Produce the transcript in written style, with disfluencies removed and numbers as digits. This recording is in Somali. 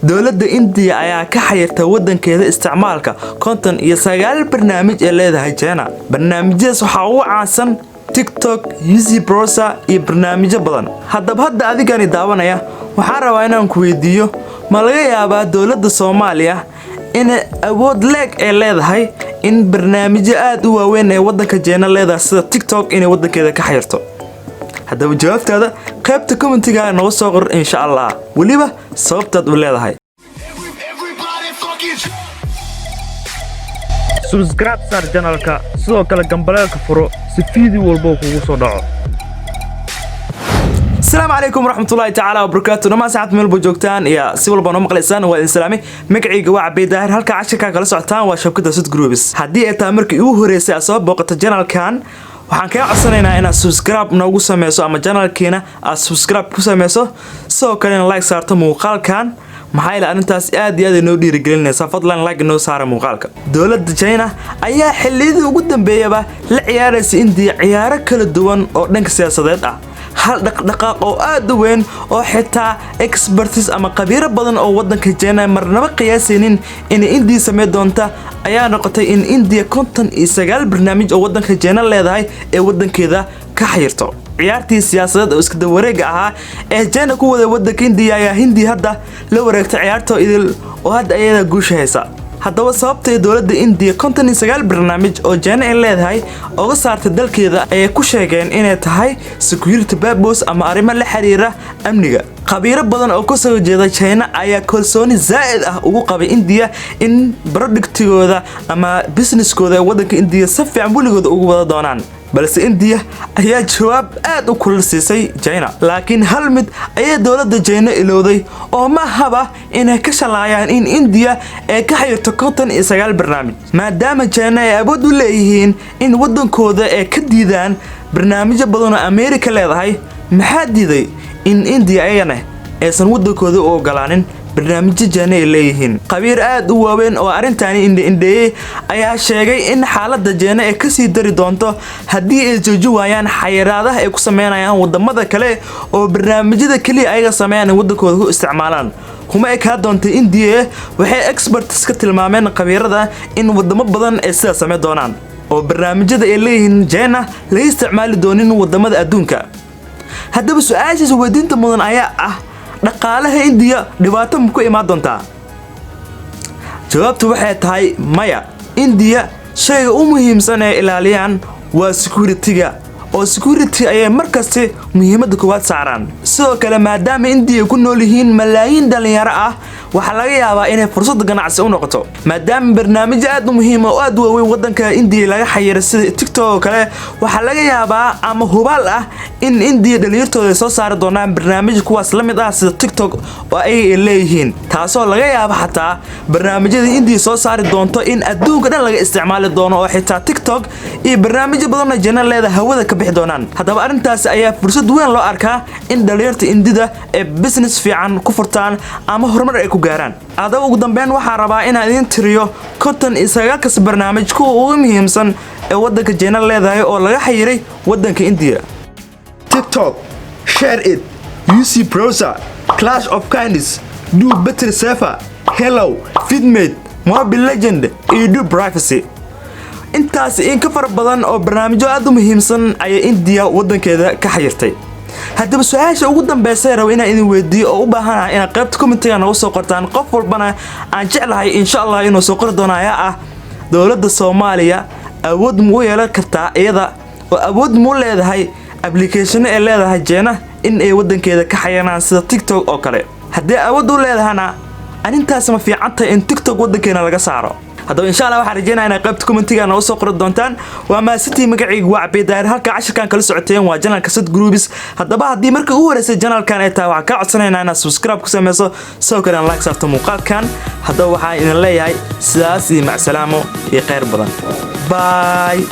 Dowladda Indiya ayaa ka xayirtay wadankeeda isticmaalka 59 barnaamij ee leedahay China. Barnaamijyadaas waxaa ugu caansan TikTok, UC Browser iyo barnaamijyo badan. Haddaba hadda adigani daawanaya, waxaan rabaa inaan ku weydiiyo: ma laga yaabaa dowladda Soomaaliya inay awood leeg ee leedahay in barnaamijyo aad u waaweyn ee wadanka China leedahay, sida TikTok, inay wadankeeda ka xayirto? Haddaba jawaabtaada qaybta commentiga nooga soo qor, insha Allah, weliba sababtaad u leedahay. Everybody fucking Subscribe saar channelka, sidoo kale gambaleelka furo si video walba kugu soo dhaco. Asalaamu calaykum waraxmatullaahi tacaala wabarakaatu. Dhamaan saxaabta meel walba joogtaan iyo si walba noo maqlaysaan, waa idin salaamay. Magacayga waa Cabey Daahir, halka cashirkaa kala socotaan waa shabkada Sud Groups. Haddii ay tahay markii ugu horeysay aad soo booqato channelkan, waxaan kaga codsanaynaa inaad subscribe noogu sameyso ama channelkiina aad subscribe ku sameyso, sidoo kalena like saarto muuqaalkan, maxaa yeele arrintaas aad iyo aad ay noo dhiirigelinaysaa. Fadlan like noo saara muuqaalka. Dowladda China ayaa xilliyadii ugu dambeeyaba la ciyaaraysa Indiya ciyaaro kala duwan oo dhanka siyaasadeed ah. Hal dhaqdhaqaaq oo aad u weyn oo xitaa experts ama khabiiro badan oo wadanka China marnaba qiyaasaynin inay Indiya sameyn doonta ayaa noqotay in Indiya 59 barnaamij oo wadanka China leedahay ee wadankeeda ka xayirto. Ciyaartii siyaasadeed oo iska dawareega ahaa ee China ku waday wadanka Indiya ayaa Hindiya hadda la wareegtay ciyaartoo idil, oo hadda ayada guusha haysa. Haddaba sababtay dowladda Indiya 59 barnaamij oo China ay leedahay uga saartay dalkeeda ayay ku sheegeen inay tahay security purpose ama arrimo la xiriira amniga. Khabiiro badan oo kasoo jeeda China ayaa kalsooni zaa'id ah ugu qabay Indiya in productigooda ama businesskooda ee wadanka Indiya si fiican weligooda ugu wada doonaan, balse Indiya ayaa jawaab aad u kulul siisay China. Laakiin hal mid ayaa dowladda China ilowday, oo ma haba inay ka shalaayaan in Indiya ay ka xayirto 59 barnaamij, maadaama China ay awood u leeyihiin in waddankooda ay ka diidaan barnaamijyo badan oo America leedahay. Maxaa diiday in Indiya ayagana aysan waddankooda u ogolaanin barnaamijyo China ay leeyihiin? Khabiir aad u waaweyn oo arrintaani indhe-indheeyey ayaa sheegay in xaaladda China ay kasii dari doonto haddii ay joojin waayaan xayiraadaha ay ku sameynayaan wadamada kale oo barnaamijyada keliya ayaga sameeyaan ay waddankooda ku isticmaalaan. Kuma ekaa doonta Indiya, waxay experts ka tilmaameen khabiirada in wadamo badan ay sidaas sameyn doonaan, oo barnaamijyada ay leeyihiin China laga isticmaali doonin wadamada adduunka. Haddaba su-aashaas weydiinta mudan ayaa ah: dhaqaalaha Indiya dhibaato ma ku imaan doontaa? Jawaabtu waxay tahay maya. Indiya shayga u muhiimsan ee ilaaliyaan waa security-ga, oo security ayay markasti muhiimadda koowaad saaraan. Sidoo kale, maadaama Indiya ku nool yihiin malaayiin dhalinyaro ah, waxaa laga yaabaa inay fursad ganacsi u noqoto, maadaama barnaamijyo aad u muhiima oo aad u waaweyn wadanka Indiya laga xayiray, sida TikTok oo kale. Waxaa laga yaabaa ama hubaal ah in Indiya dhalinyartooda ay soo saari doonaan barnaamij kuwaas la mid ah, sida TikTok oo ayaga ay leeyihiin, taasoo laga yaabo xataa barnaamijyada Indiya soo saari doonto in adduunka dhan laga isticmaali doono, oo xitaa TikTok iyo barnaamijyo badanoo China leeda hawada ka bixi doonaan. Haddaba arrintaasi ayaa fursad weyn loo arkaa in dhalinyarta Indida ay business fiican ku furtaan ama horumar ay ku gaaraan. Haddaba ugu dambeyn waxaa rabaa inaan idiin tiriyo 59-kaas barnaamij kuwa ugu muhiimsan ee waddanka China leedahay oo laga xayiray waddanka Indiya: TikTok, Share It, UC Browser, Clash of Clans, Do Better Safer, Hello, Vidmate, Mobile Legend iyo Do Privacy. Intaas in ka fara badan oo barnaamijyo aad u muhiimsan ayay Indiya waddankeeda ka xayirtay. Haddaba su-aasha ugu dambeysa rabo inaan idin weydiiyo oo u baahanahay inaad qaybta commentiga noogu soo qortaan, qof walbana aan jeclahay insha Allah inuu soo qori doono, ayaa ah: dowladda Soomaaliya awood muu yeelan kartaa iyada oo awood muu leedahay applicationo ay leedahay China in ay waddankeeda ka xayiraan, sida TikTok oo kale? Haddii awood u leedahana, arrintaas ma fiican tahay in TikTok waddankeena laga saaro? Haddaba insha Allah waxaan rajeynaya inaad qaybta commentiga noogu soo qori doontaan. Waa mahadsantii. Magacaygu waa Cabey Daahir, halka cashirkan kala socoteen waa channelka Sad Groups. Haddaba haddii markii ugu horeysay channelkan ay tahay, waxaan kaa codsanaynaa inaad subscribe ku sameyso, sidoo kale like saarto muuqaalkan. Haddaba waxaan idin leeyahay sidaas iyo macsalaamo iyo kheyr badan. Bye.